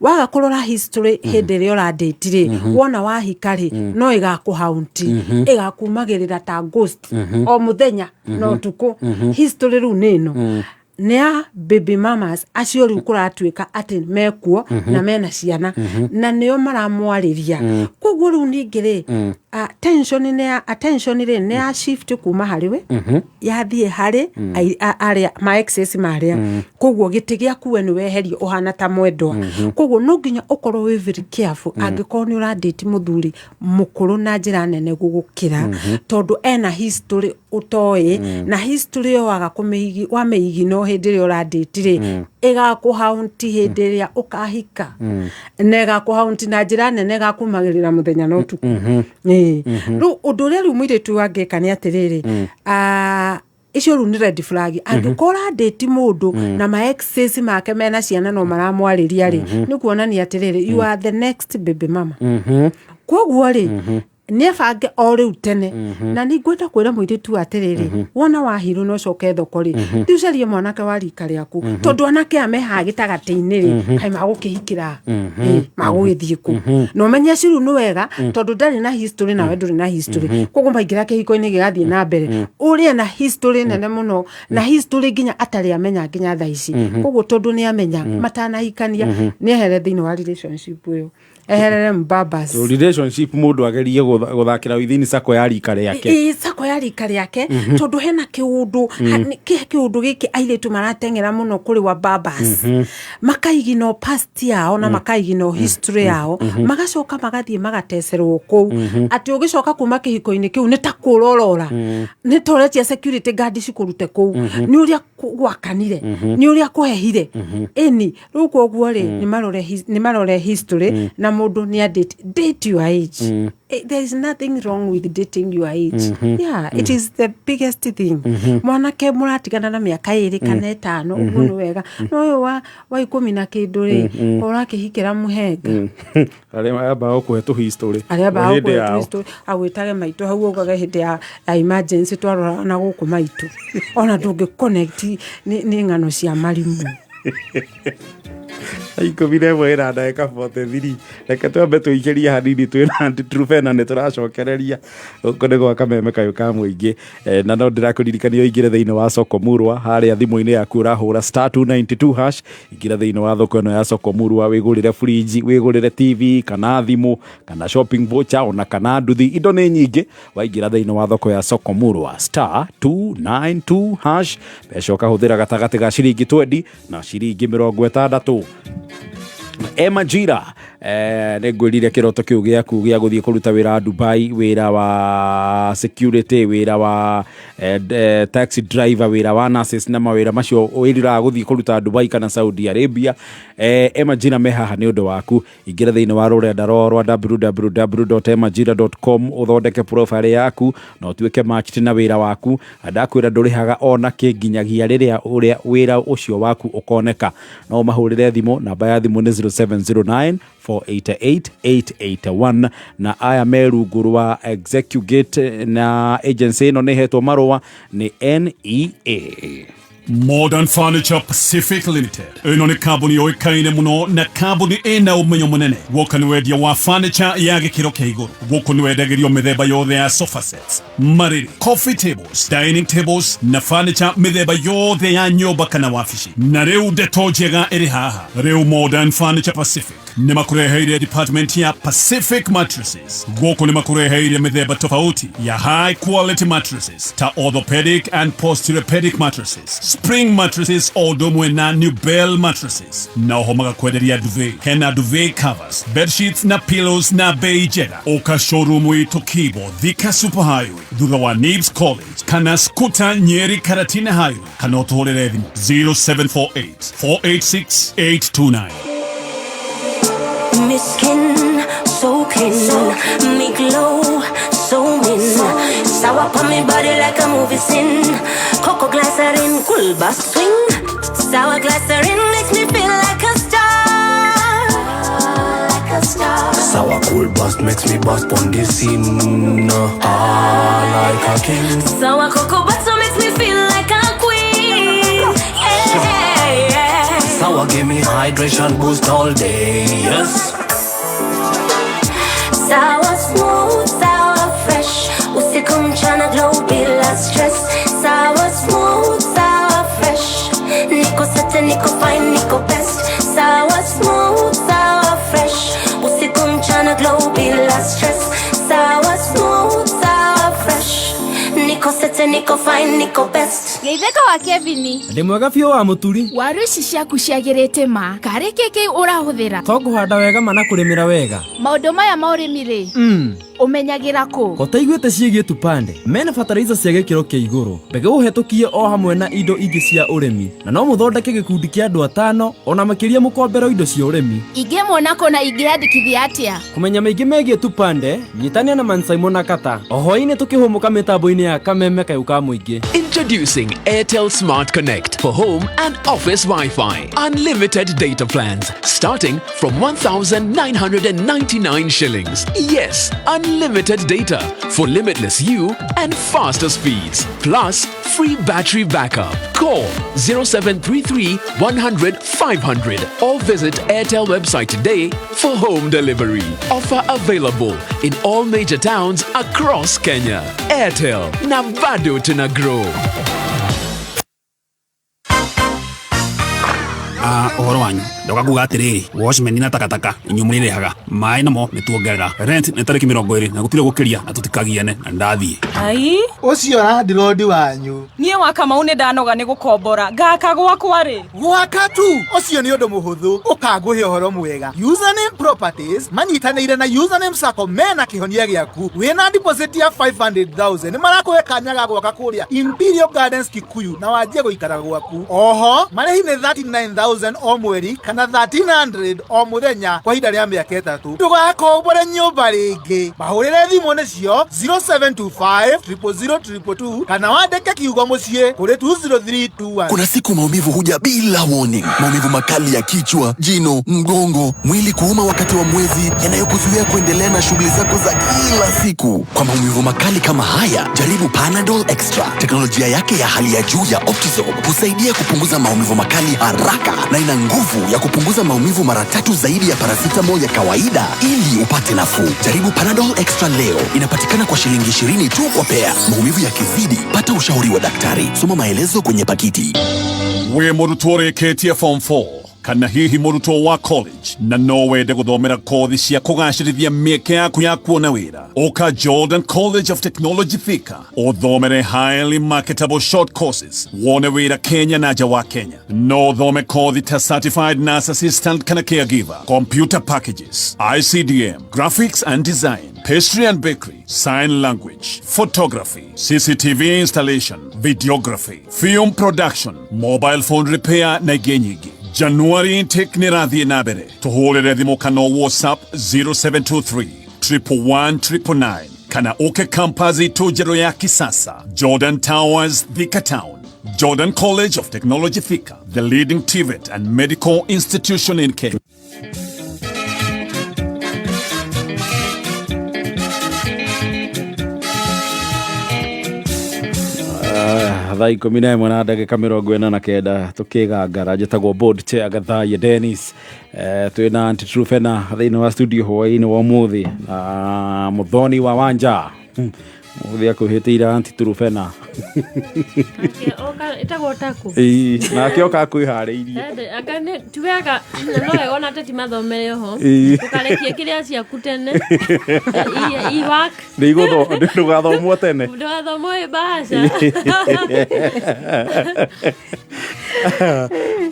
Waga kũrora history hĩndĩ ĩrĩa ũradate rĩ, wona wahika rĩ, no ĩgakũhaunti, ĩgakumagĩrĩra ta ghost o mũthenya na ũtukũ. History rĩu nĩ ĩno, nĩ ya baby mamas acio rĩu kũratuĩka atĩ mekuo na mena ciana na nĩo maramwarĩria. Koguo rĩu ningĩ rĩ, tension nĩ ya attention rĩ, nĩ ya shift kuma harĩ we yathiĩ harĩ arĩa ma exes marĩa. Koguo gĩtĩ gĩaku we nĩ weherio, ũhana ta mwendwa. Koguo no nginya ũkorwo wĩ very careful angĩkorwo nĩ ũradate mũthuri mũkũrũ na njĩra nene gũgũkĩra, tondũ ena history ũtoĩ, na history ĩyo waga wamĩigino hĩndĩ ĩrĩa ũradate rĩ, ĩgakũhaunti hĩndĩ ĩrĩa ũkahika, na ĩgakũhaunti na njĩra nene, ĩgakumagĩrĩra mũthenya na ũtukũ. Ĩĩ. Rĩu ũndũ ũrĩa rĩu mũirĩtu ũyũ angĩka nĩ atĩrĩrĩ, icio rĩu nĩ red flag. Angĩkorwo ũradate mũndũ na ma exes make mena ciana no maramwarĩria rĩ, nĩ kuonania atĩrĩrĩ, you are the next baby mama. Koguo rĩ, nĩ abange o rĩu tene. Na nĩ ngwenda kwĩra mũirĩtu atĩrĩrĩ, wona wahirwo na ũcoke thoko rĩ, thiĩ ũcarie mwanake wa rika rĩaku, tondũ anake aya mehaha gĩtagatĩ-inĩ rĩ, kaĩ magũkĩhikĩra? Ĩ, magũgĩthiĩ kũ? Na ũmenye acio rĩu nĩ wega, tondũ ndarĩ na history nawe ndũrĩ na history. Koguo maingĩra kĩhiko-inĩ gĩgathiĩ na mbere, ũrĩa na history nene mũno, na history nginya atarĩ amenya nginya thaa ici. Koguo tondũ nĩ amenya matanahikania, nĩ ehere thĩinĩ wa relationship ĩyo, eherere mbabas. So relationship mũndũ agerie gũthakĩra within circle ya rika rĩake. Ĩ, sako ya rika rĩake, tondũ hena kĩũndũ kĩũndũ gĩkĩ airĩtu marateng'era mũno kũrĩ wa babas, makaigino past yao na makaigino history yao, magacoka magathiĩ magatecerwo kũu, atĩ ũgĩcoka kuma kĩhiko-inĩ kĩu nĩ ta kũrorora, nĩ ta ũretia security guard cikũrute kũu, nĩ ũrĩa gwakanire, nĩ ũrĩa kũhehire. Ĩni rĩu koguo rĩ, nĩ marore history, na mũndũ nĩ adate, date your age. There is nothing wrong with dating your age. Yeah, it is the biggest thing. Mwanake mũratigana na mĩaka 2 kana 5, ũguo nĩ wega. No ũyũ wa 10 na kĩndũ rĩ, ũrakĩhikĩra mũhenga. Arĩa ambaga gũkũhe tũ history. Arĩa ambaga hĩndĩ gũkũhe yao. tũ history, agwĩtage maitũ hau augage hĩndĩ ya emergency twarora na gũkũ maitũ. Ona ndũngĩ connect nĩ ng'ano cia marimũ. 11 ĩna ndagĩka 43. Reke twambe tũikĩrie hanini twĩna Aunty Truphena, nĩ tũracokereria gũkũ nĩ gwa Kameme kayũ ka mũingĩ. Na no ndĩrakũririkania ũingĩre thĩinĩ wa Soko Murwa harĩa thimũ-inĩ yaku ũrahũra *292#. Ingĩra thĩinĩ wa thoko ĩno ya Soko Murwa, wĩgũrĩre fridge, wĩgũrĩre TV kana thimũ kana shopping voucher ona kana nduthi, indo nĩ nyingĩ. Waingĩra thĩinĩ wa thoko ya Soko Murwa *292#, mbeca ũkahũthĩra gatagatĩ ga ciringi 20 na ciringi 60. Emajira, nĩ ngwĩrire kĩroto kĩu gĩaku gĩa gũthiĩ kũruta wĩra wa Dubai, wĩra wa security, wĩra wa taxi driver, wĩra wa nurses na mawĩra macio wĩriraga gũthiĩ kũruta Dubai kana Saudi Arabia. Emajira me haha nĩ ũndũ waku. Ingĩra thĩinĩ wa rũrenda rwao rwa www.emajira.com, ũthondeke profile yaku na ũtuĩke matched na wĩra waku. Na ndakwĩra ndũrĩhaga ona kĩ nginyagia rĩrĩa ũrĩa wĩra ũcio waku ũkoneka. No ũmahũrĩre thimũ, namba ya thimũ nĩ 0709 488 881, na aya me rungu rwa Execugate na agency ĩno nĩ ĩhetwo marũa nĩ NEA. Modern Furniture Pacific Limited ĩno nĩ kambuni yũĩkaine mũno na kambuni ĩna ũmenyo mũnene. Gũkũ nĩ wendia wa furniture ya gĩkĩro kĩa igũrũ. Gũkũ nĩ wendagĩrio mĩthemba yothe ya sofa sets, marĩrĩ, coffee tables, dining tables na furniture mĩthemba yothe ya nyũmba kana wabici. Na rĩu ndeto njega ĩrĩ haha, rĩu Modern Furniture Pacific nĩ makũreheire department ya Pacific Mattresses. Gũkũ nĩ makũreheire mĩthemba tofauti ya high quality mattresses ta orthopedic and post-orthopedic mattresses, spring mattresses o ũndũ ũmwe na New Bell mattresses. Na oho magakwenderia duvet, hena duvet covers, bed sheets na pillows na bei njega. Ũka showroom itũ Kibo, Thika Super Highway thutha wa Nibs College, kana Skuta Nyeri Karatina Highway, kana ũtũhũrĩre thimũ 0748 486 829. Me skin so clean, me glow so mean. Sour on me body like a movie scene. Cocoa glycerin, cool bass swing. Sour glycerin makes me feel like a star, like a star. Sour cool bust makes me bust on the scene. Ah, like a king. Sour cocoa butter makes me feel like a queen. Yeah. Sour give me hydration boost all day. Yes. Sour smooth, sour fresh. Usiku mchana glow bila stress. Sour smooth, sour fresh. Niko set, niko fine, niko best. Sour smooth, sour fresh. Usiku mchana glow bila stress. Sour smooth, sour fresh. Niko set, niko fine, niko best. Geithĩka wa Kevin. Ndĩ mwega biũ wa mũturi. Waru ici ciaku ciagĩrĩte ma karĩ kĩkĩ ũrahũthĩra? To ngũhanda wega ma na kũrĩmĩra wega. Maũndũ maya ma ũrĩmi rĩ, ũmenyagĩra kũ? Ko taiguĩte ciĩgiĩ Tupande mena bataraitha cia gĩkĩro kĩa igũrũ, mbegũ ũhetũkie o hamwe na indo ingĩ cia ũrĩmi, na no mũthondeke gĩkundi kĩa andũ 5 ona makĩria mũkomberwo indo cia ũrĩmi. Ingĩmuona kũ na ingĩandĩkithia atĩa? Kũmenya maingĩ megiĩ Tupande, nyitania na Mansaimo na Kata o hwaĩ-inĩ tũkĩhũmũka mĩtambo-inĩ ya Kameme kayũ ka mũingĩ. Introducing Airtel Smart Connect for home and office Wi-Fi. Unlimited data plans starting from 1,999 shillings. Yes, unlimited data for limitless you and faster speeds. Plus, free battery backup. Call 0733 100 500 or visit Airtel website today for home delivery. Offer available in all major towns across Kenya. Airtel, na bado tuna grow. Ũhoro wanyu ndoka kuga atĩrĩrĩ, watchman na takataka inyuĩ mũrĩrĩhaga, maĩ namo nĩ tuongerera, rent nĩ tarĩki 20 na gũtirĩ gũkĩria, na tũtikagiane na ndathiĩ. Ai. Ũcio landlord wanyu. Niĩ wa Kamau nĩ ndanoga nĩ gũkombora, ngaka gwakwa rĩ? Gwaka tu ũcio nĩ ũndũ mũhũthũ, ũkangũhe ũhoro mwega. Username Properties manyitanĩire na Username Sacco mena kĩhonia gĩaku. Wĩna deposit ya 500,000 nĩ marakũhe kanya ga gwaka kũrĩa Imperial Gardens Kikuyu na wanjie gũikara gwaku. Oho marĩhi nĩ 39,000 o mweri kana na 1300 o mũthenya kwa ihinda rĩa mĩaka 3. Ndũgakombore nyũmba rĩngĩ. Mahũrĩre thimũ nĩcio 0725 000 222 kana wandĩke kiugo mũciĩ kũrĩ 20321. Kuna siku maumivu huja bila warning. Maumivu makali ya kichwa, jino, mgongo, mwili kuuma wakati wa mwezi, yanayokuzuia kuendelea na shughuli zako za kila siku. Kwa maumivu makali kama haya, jaribu Panadol Extra. Teknolojia yake ya hali ya juu ya Optizorb husaidia kupunguza maumivu makali haraka na ina nguvu ya kupunguza maumivu mara tatu zaidi ya paracetamol ya kawaida ili upate nafuu. Jaribu Panadol Extra leo. Inapatikana kwa shilingi 20 tu kwa pea. Maumivu yakizidi, pata ushauri wa daktari. Soma maelezo kwenye pakiti. Wĩ mũrutwo ũrĩkĩtie form 4 kana hihi mũrutwo wa college na no wende gũthomera kothi cia kũgacĩrithia mĩeke yaku ya kuona wĩra, ũka Jordan College of Technology Thika ũthomere highly marketable short courses, wone wĩra Kenya na nja wa Kenya. No ũthome kothi ta certified nurse assistant kana caregiver, computer packages, ICDM, graphics and design, pastry and bakery, sign language, photography, CCTV installation, videography, film production, mobile phone repair na ingĩ nyingĩ. January intake nĩ ĩrathiĩ na mbere. Tũhũrĩre thimũ kana WhatsApp 0723 111 999 kana ũke campus itũ njerũ ya kisasa, Jordan Towers, Thika Town. Jordan College of Technology Thika, the leading TVET and medical institution in Kenya. Thaa 11 na ndagĩka 49 tũkĩgangara. Njĩtagwo board chair Gathaiya Dennis. Twĩna Aunty Truphena thĩinĩ wa studio hwaĩ-inĩ wa ũmũthĩ na Mũthoni wa Wanja. Mũthĩ akwĩhĩtĩire Aunty Truphena. Ĩtagwo taku. Ĩĩ, nake oka akwĩharĩirie. Anga nĩ tugaga no wega ona ateti mathomere oho. Ũkarekie kĩrĩa ciaku tene I work. Nĩ ndũgathomwo tene. Ndũgathomwo ĩ bahasha.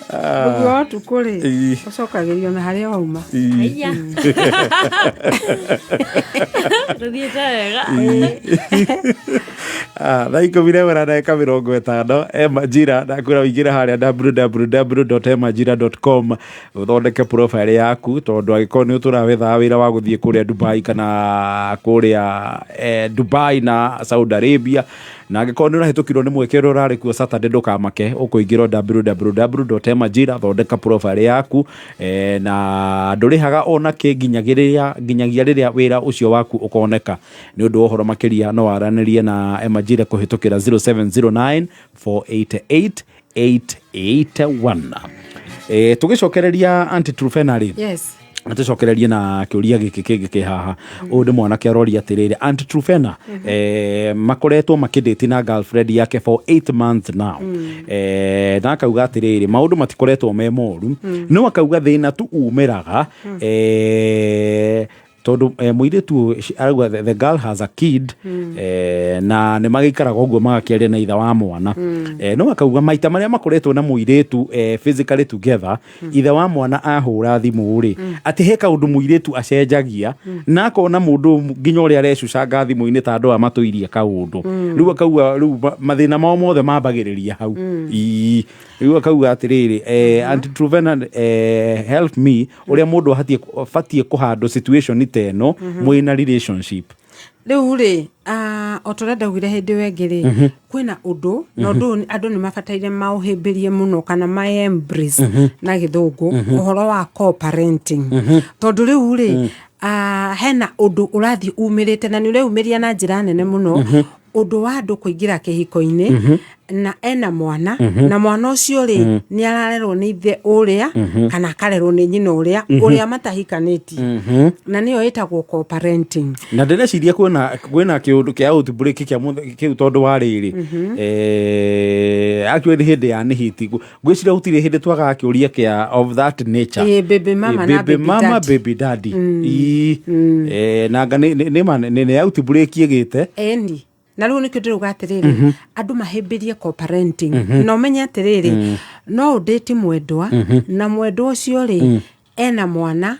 Ũguo wa ũtukũ rĩ, ũcokagĩrio na harĩa wauma. Aya. Tũthiĩte wega. Thaa 11 na ndagĩka 50. Emajira ndakwĩra ũingĩre harĩa www.emajira.com ũthondeke profile yaku, tondũ angĩkorwo nĩ ũtũra wethaga wĩra wa gũthiĩ kũrĩa Dubai kana kũrĩa Dubai na Saudi Arabia, na angĩkorwo nĩ ũrahĩtũkirwo nĩ mweke ũrĩa ũrarĩ kuo Saturday, ndũkamake, ũkũingĩra www.emajira, thondeka profile yaku, na ndũrĩhaga ona kĩ nginyagia rĩrĩa wĩra ũcio waku ũkoneka. Nĩ ũndũ wa ũhoro makĩria no waranĩrie na Emajira kũhĩtũkĩra 0709 488 881. Tũgĩcokereria Aunty Truphena rĩ, Yes. tũcokererie na kĩũria gĩkĩ kĩngĩ kĩ haha. Ũyũ nĩ mwanake aroria atĩrĩrĩ, Aunty Truphena, makoretwo makĩdate na girlfriend yake for 8 months now. Na akauga atĩrĩrĩ, maũndũ matikoretwo me moru, no akauga thĩna tu umĩraga tondũ mũirĩtu ũyũ, arauga the girl has a kid, na nĩ magĩikaraga ũguo magakĩaria na ithe wa mwana. No akauga maita marĩa makoretwo na mũirĩtu physically together, ithe wa mwana ahũra thimũ rĩ, atĩ he kaũndũ mũirĩtu acenjagia na akona mũndũ nginya ũrĩa arecucanga thimũ-inĩ ta andũ aya matũirie kaũndũ. Rĩu akauga rĩu mathĩna mao mothe mambagĩrĩria hau. Ii. Rĩu akauga atĩrĩrĩ, Aunty Truphena, help me ũrĩa mũndũ abatiĩ kũhandle situation ta ĩno mwĩna relationship. Rĩu rĩ, o ta ũrĩa ndaugire hĩndĩ ĩyo ĩngĩ rĩ, kwĩna ũndũ na ũndũ ũyũ andũ nĩ mabataire maũhĩmbĩrie mũno kana ma embrace na gĩthũngũ, ũhoro wa co-parenting. Tondũ rĩu rĩ, hena ũndũ ũrathiĩ umĩrĩte na nĩ ũreumĩria na njĩra nene mũno, ũndũ wa andũ kũingĩra kĩhiko-inĩ na ena mwana, na mwana ũcio rĩ, nĩ ararerwo nĩ ithe ũrĩa kana akarerwo nĩ nyina ũrĩa ũrĩa matahikanĩtie, na nĩyo ĩtagwo co-parenting. Na ndĩreciria kwĩna kĩũndũ kĩa outbreak kĩa kĩu, tondũ wa rĩrĩ, actually hĩndĩ ya nĩhiti ngwĩciria gũtirĩ hĩndĩ twagaga kĩũria kĩa of that nature. Ĩĩ, baby mama na baby baby mama, daddy. Baby daddy. Ĩĩ. Na anga nĩ outbreak ĩgĩte. Eni na rĩu nĩkĩo ndĩrauga atĩrĩrĩ, andũ mahĩmbĩrie co-parenting, na ũmenye atĩrĩrĩ, no ũndĩti mwendwa, na mwendwa ũcio rĩ, ena mwana,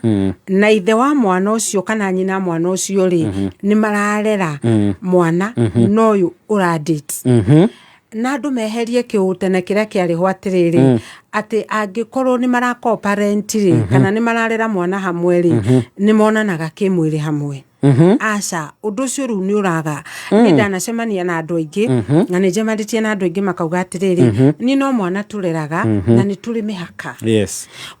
na ithe wa mwana ũcio kana nyina mwana ũcio rĩ, nĩ mararera mwana na ũyũ ũradate. Na andũ meherie kĩũtene kĩrĩa kĩarĩho atĩrĩrĩ, atĩ angĩkorwo nĩ marakoparent rĩ, kana nĩ mararera mwana hamwe rĩ, nĩ monanaga kĩmwĩrĩ hamwe. Aca, ũndũ ũcio rĩu nĩ ũraga. Niĩ ndanacemania na andũ aingĩ, na nĩ njemanĩtie na andũ aingĩ makauga atĩrĩrĩ, niĩ no mwana tũreraga na nĩ tũrĩ mĩhaka.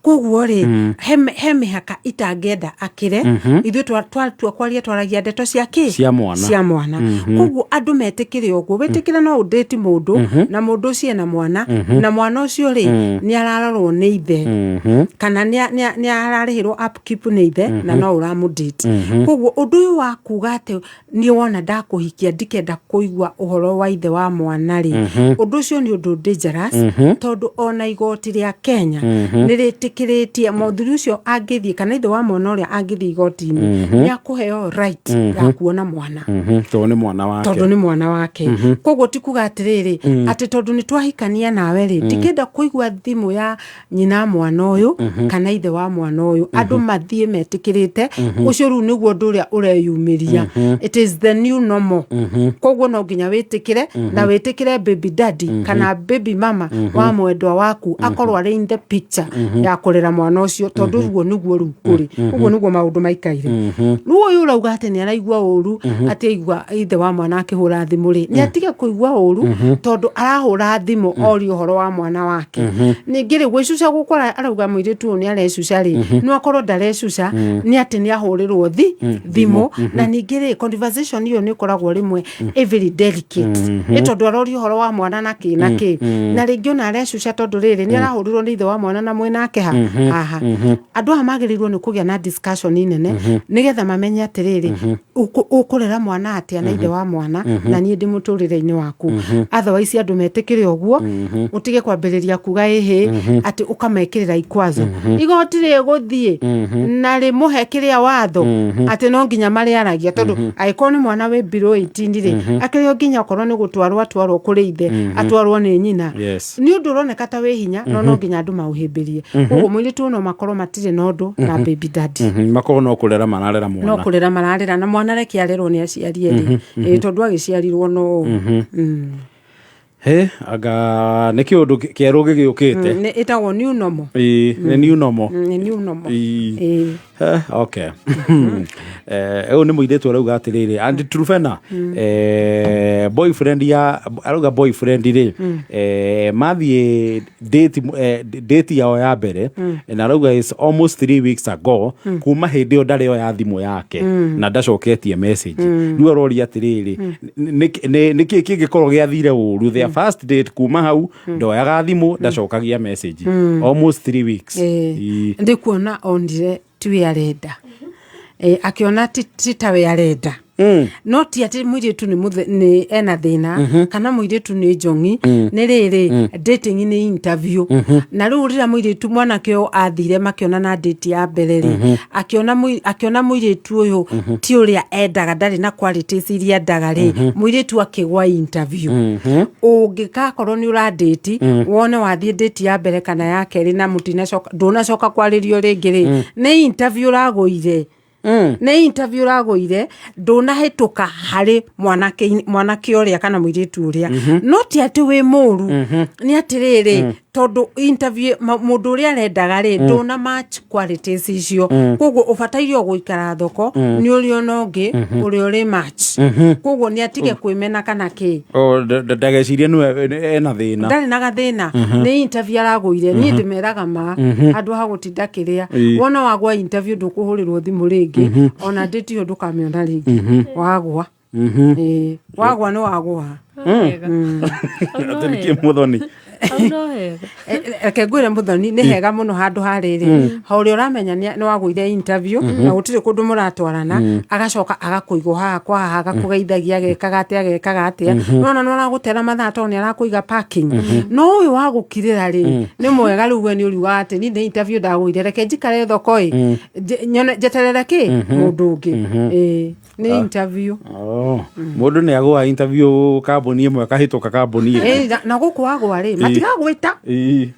Koguo rĩ, he mĩhaka itangĩenda akĩre. Ithuĩ twatua kwaria, twaragia ndeto cia kĩ? Cia mwana. Cia mwana. Koguo andũ metĩkĩre ũguo, wĩtĩkĩre no ũndĩti mũndũ na mũndũ ũcio ena mwana, na mwana ũcio rĩ, nĩ ararorwo nĩ ithe, kana nĩ ararĩhĩrwo upkeep nĩ ithe, na no ũramũdate. Koguo ũndũ ũyũ wa kuga atĩ niĩ wona ndakũhikia ndikenda kũigua ũhoro wa ithe wa mwana rĩ, ũndũ ũcio nĩ ũndũ dangerous, tondũ ona igoti rĩa Kenya nĩ rĩtĩkĩrĩtie mũthuri ũcio angĩthiĩ, kana ithe wa mwana ũrĩa angĩthiĩ igoti-inĩ, nĩ akũheo right ya kuona mwana. Tondũ nĩ mwana wake. Tondũ nĩ mwana wake. Koguo ti kuga atĩrĩrĩ, atĩ tondũ nĩ twahikania nawe rĩ, ndikenda kũigua thimũ ya nyina mwana ũyũ kana ithe wa mwana ũyũ. Andũ mathiĩ metĩkĩrĩte ũcio rĩu nĩguo ũndũ ũrĩa ũreyumĩria. It is the new normal. Koguo no nginya wĩtĩkĩre, na wĩtĩkĩre baby daddy kana baby mama wa mwendwa waku akorwo arĩ in the picture ya kũrera mwana ũcio, tondũ ũguo nĩguo rĩu kũrĩ, ũguo nĩguo maũndũ maikaire rĩu. Ũyũ ũrauga atĩ nĩ araigua ũru atĩ aigua ithe wa mwana akĩhũra thimũ rĩ, nĩ atige kũigua ũru, tondũ arahũra thimũ orie ũhoro wa mwana wake. Ningĩ rĩ, gwĩcuca gũkora arauga mũirĩtu ũyũ nĩ arecuca rĩ, no akorwo ndarecuca, nĩ atĩ nĩ ahũrĩrwo thimũ. Na ningĩ rĩ, conversation ĩyo nĩ ĩkoragwo rĩmwe ĩ very delicate, nĩ tondũ aroria ũhoro wa mwana na kĩ na kĩ, na rĩngĩ ona arecuca tondũ rĩrĩ nĩ arahũrĩrwo nĩ ithe wa mwana na mwĩnake ha haha. Andũ aya magĩrĩirwo nĩ kũgĩa na discussion nene, nĩgetha mamenye atĩrĩrĩ, ũkũrera mwana atĩa na ithe wa mwana na niĩ ndĩ mũtũrĩre-inĩ waku. Otherwise andũ metĩkĩre ũguo, ũtige kwambĩrĩria kuga ĩhĩ atĩ ũkamekĩrĩra ikwazo. Igoti rĩgũthiĩ na rĩmũhe kĩrĩa watho atĩ no nginya marĩaragia, tondũ angĩkorwo nĩ mwana wĩ below 18 rĩ, akĩrĩ o nginya okorwo nĩ gũtwarwo atwarwo kũrĩ ithe, atwarwo nĩ nyina. Nĩ ũndũ ũroneka ta wĩ hinya, no no nginya andũ maũhĩmbĩrie. Koguo mũirĩtu ũyũ no makorwo matirĩ na ũndũ na baby daddy. Makorwo no kũrera mararera mwana. No kũrera mararera, na mwana reke arerwo nĩ aciari erĩ. Ĩĩ, tondũ agĩciarirwo no ũũ. He anga nĩ kĩũndũ kĩerũ gĩgĩũkĩte. Nĩ ĩtagwo new normal. Ĩĩ, nĩ new normal. Nĩ new normal. Ĩĩ. Ĩĩ. Okay, ũyũ nĩ mũirĩtu arauga atĩrĩrĩ, and Trufena, boyfriend ya arauga boyfriend rĩ, mathiĩ date yao ya mbere, na arauga is almost 3 weeks ago. Kuma hĩndĩ ĩyo ndarĩ oya thimũ yake na ndacoketie message. Rĩu aroria atĩrĩrĩ, nĩ kĩĩ kĩngĩkorwo gĩathire ũru? Their first date, kuma hau ndoyaga thimũ, ndacokagia message, almost 3 weeks. Ĩĩ. Ndĩ kuona onire tiwe arenda. Akĩona ti tawe arenda, no ti atĩ mũirĩtu nĩ ena thĩna kana mũirĩtu nĩ njong'i. Nĩ rĩrĩ, dating nĩ interview, na rĩu rĩrĩa mũirĩtu mwanake ũyũ athire makĩonana date ya mbere rĩ, akĩona mũirĩtu ũyũ ti ũrĩa endaga, ndarĩ na qualities iria endaga rĩ, mũirĩtu akĩgwa interview. Ũngĩgakorwo nĩ ũrandĩti, wone wathiĩ date ya mbere kana ya kerĩ na mũtinacoka, ndũnacoka kwarĩrio rĩngĩ rĩ, nĩ interview ũragũire, nĩ interview ũragũire, ndũnahĩtũka harĩ mwanake ũrĩa kana mũirĩtu ũrĩa. No ti atĩ wĩ mũru, nĩ atĩrĩrĩ, tondũ interview mũndũ ũrĩa arendaga rĩ, ndũna match qualities icio. Koguo ũbataire o gũikara thoko nĩ ũrĩa ona ũngĩ ũrĩa ũrĩ match. Koguo nĩ atige kwĩmena kana kĩ. O, ndagecirie nĩwe ena thĩna. Ndarĩ na gathĩna, nĩ interview aragũire. Niĩ ndĩmeraga ma handũ ha gũtinda kĩrĩa. Wona wagwa interview, ndũkũhũrĩrwo thimũ rĩngĩ, ona ndĩti ĩyo ndũkamĩona rĩngĩ. Wagwa. Ĩĩ, wagwa nĩ wagwa. Wega. Atĩ nĩkĩ, Mũthoni? Hau no hega. Reke ngwĩre, Mũthoni, nĩ hega mũno handũ ha rĩrĩ ha ũrĩa ũramenya nĩ wagũire interview na gũtirĩ kũndũ mũratwarana, agacoka agakũigwo haha kwa haha, agakũgeithagia, agekaga atĩa, agekaga atĩa, nona nĩ aragũtera mathaa tondũ nĩ arakũiga parking. No ũyũ wa gũkirĩra rĩ, nĩ mwega. Rĩu we nĩ ũriugaga atĩ niĩ nĩ interview ndagũire, reke njikare thoko ĩ, njeterere kĩ mũndũ ũngĩ. Ĩĩ, nĩ interview. Oh, mũndũ nĩ agũa interview kambuni ĩmwe, akahĩtũka kambuni ĩngĩ. Ĩĩ, na gũkũ wagwa rĩ. Matigagwĩta. Ĩĩ,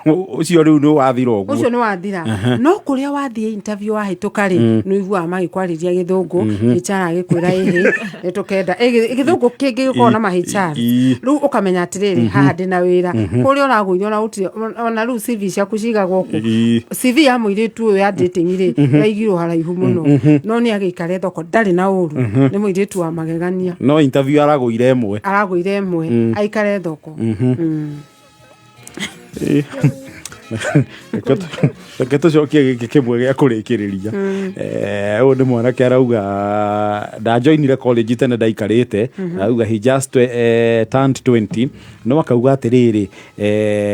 ũcio rĩu nĩ wathira ũguo. Ũcio nĩ wathira. No kũrĩa wathiĩ interview wahĩtũka rĩ, nĩ ũiguaga magĩkwarĩria gĩthũngũ. HR agĩkwĩra ĩhĩ nĩ tũkenda. Gĩthũngũ kĩngĩ gĩkoragwo na ma HR. Rĩu ũkamenya atĩrĩrĩ, haha ndĩna wĩra. Kũrĩa ũragũire ona gũtirĩ ona rĩu CV ciaku cigagwo kũ? CV ya mũirĩtu ũyũ ya dating rĩ, yaigirwo haraihu mũno. No nĩ agĩikare thoko, ndarĩ na ũru, nĩ mũirĩtu wa magegania. No interview aragũire ĩmwe. Aragũire ĩmwe, aikare thoko. Ĩĩ. Reke tũcokie gĩkĩ kĩmwe gĩa kũrĩkĩrĩria. Ũyũ nĩ mwanake arauga ndajoinire college tene ndaikarĩte. Arauga he just turned 20, no akauga atĩrĩrĩ,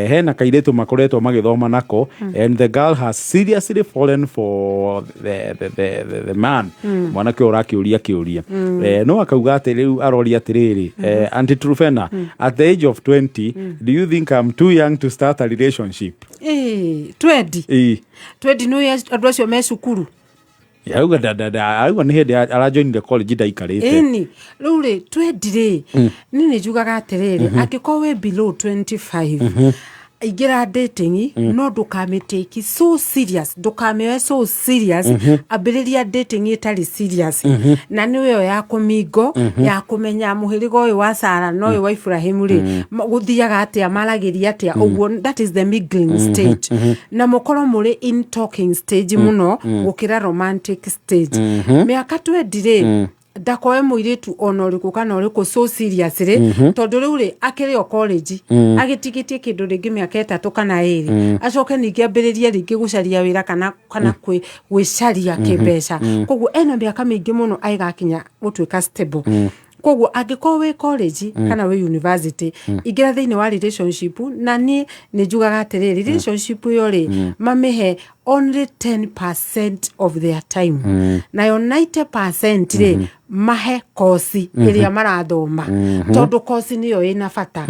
hena kairĩtu makoretwo magĩthoma nako and the girl has seriously fallen for the man. Mwanake ũyũ ũrakĩũria kĩũria, no akauga atĩ rĩu aroria atĩrĩrĩ, Auntie Trufena, at the age of 20, do you think I'm too young to start a relationship? Ĩĩ, 20? Ĩĩ. 20 nĩ andũ acio me cukuru. Arauga arauga nĩ hĩndĩ arajoinire college, ndaikarĩte. Ĩni rĩu rĩ, 20 rĩ, niĩ nĩ njugaga atĩrĩrĩ, angĩkorwo wĩ below 25, ingĩra dating, no ndũkamĩtake so serious, ndũkamĩoe so serious. Ambĩrĩria dating ĩtarĩ serious, na nĩyo ya kũmingo ya kũmenya mũhĩrĩga ũyũ wa Sara na ũyũ wa Ibrahimu rĩ, gũthiaga atĩa, maragĩria atĩa ũguo. That is the mingling stage, na mũkorwo mũrĩ in talking stage mũno gũkĩra romantic stage. Mĩaka 20 rĩ, ndakoe mũirĩtu ona ũrĩkũ kana ũrĩkũ so serious rĩ, tondũ rĩu rĩ, akĩrĩ o college, agĩtigĩtie kĩndũ rĩngĩ mĩaka 3 kana 2, acoke ningĩ ambĩrĩrie rĩngĩ gũcaria wĩra kana gwĩcaria kĩmbeca. Koguo ena mĩaka mĩingĩ mũno agĩgakinya gũtuĩka stable. Koguo angĩkorwo wĩ college kana wĩ university, ingĩra thĩinĩ wa relationship, na niĩ nĩ njugaga atĩrĩrĩ, relationship ĩyo rĩ, mamĩhe only 10% of their time, nayo 90% rĩ, mahe kosi ĩrĩa marathoma, tondũ kosi nĩyo ĩna bata.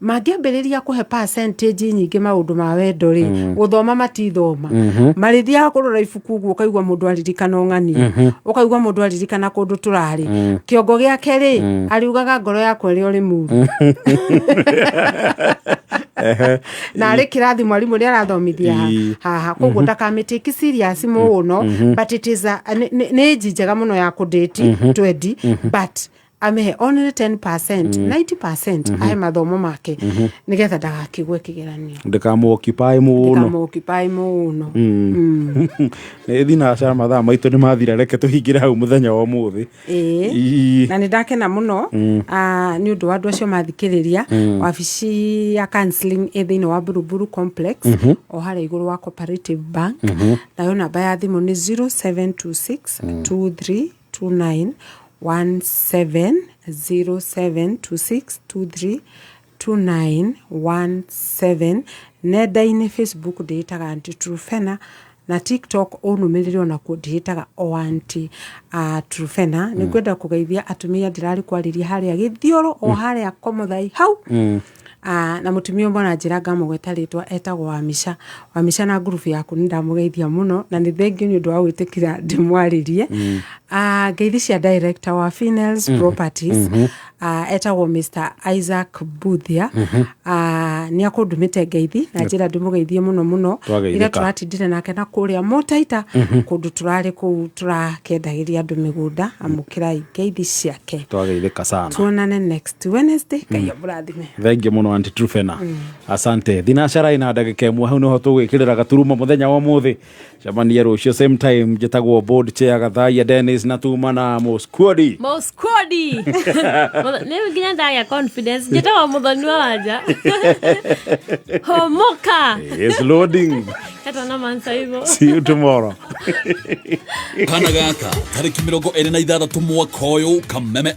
Mangĩambĩrĩria kũhe percentage nyingĩ maũndũ ma wendo rĩ, gũthoma matithoma, marĩthiaga kũrora ibuku ũguo, ũkaigua mũndũ aririkana ũng'ania, ũkaigua mũndũ aririkana kũndũ tũrarĩ. Kĩongo gĩake rĩ, ariugaga ngoro yakwa ĩrĩ o Rĩmuru, na arĩ kĩrathi mwarimũ nĩ arathomithia haha. Koguo ndakamĩtake serious mũno, but it is a nĩ age njega mũno ya kũdate 20, but amĩhe only 10%, 90% ahe mathomo make, nĩgetha ndagakĩgwe kĩgeranio. Ndĩkamũoccupy mũno. Ndĩkamũoccupy mũno. Nĩ thinacara, mathaa maitũ nĩ mathira, reke tũhingĩre hau mũthenya wa ũmũthĩ. Ĩĩ. Na nĩ ndakena mũno nĩ ũndũ wa andũ acio mathikĩrĩria. Wabici ya counseling ĩ thĩinĩ wa Buruburu Complex, o harĩa igũrũ wa Cooperative Bank. Nayo namba ya thimũ nĩ 0726 2329 17, 0726 23 2917. Nenda-inĩ, Facebook ndĩĩtaga Auntie Trufena, na TikTok ũnũmĩrĩre onakuo ndĩĩtaga o Auntie Trufena. Nĩ ngwenda kũgeithia atumia ndĩrarĩ kwarĩria harĩa Gĩthioro, o harĩa Komothai hau. Na mũtumia ũmwe na njĩra ngamũgweta rĩtwa, etagwo Wamica. Wamica na ngurubu yaku, nĩ ndamũgeithia mũno na nĩ thengiũ nĩ ũndũ wa gwĩtĩkĩra ndĩmwarĩrie. Ngeithi cia director wa Finels Properties, etagwo Mr Isaac Buthia, nĩ akũndũmĩte ngeithi na njĩra ndĩmũgeithie mũno mũno. Twageithĩka. Ira tũratindire nake na kũrĩa Mũtaita, kũndũ tũrarĩ kũu tũrakĩendagĩria andũ mĩgũnda. Amũkĩrai ngeithi ciake. Twageithĩka sana. Tuonane next Wednesday, Ngai amũrathime. Thengiũ mũno, Auntie Trufena, asante. Thinacara ina ndagĩka 1, hau nĩho tũgwĩkĩrĩra gaturuma mũthenya wa ũmũthĩ. Cemanie rũciũ same time. Njĩtagwo board chair Gathaia Dennis, na tuma na Mũskuodi. Mũskuodi nĩ nginya ndagĩa confidence, njĩtagwo Mũthoni wa Wanja. Homoka. Is loading. Kata mansa hivyo. See you tomorrow. Kana gaka tarĩki 26 mwaka ũyũ kameme.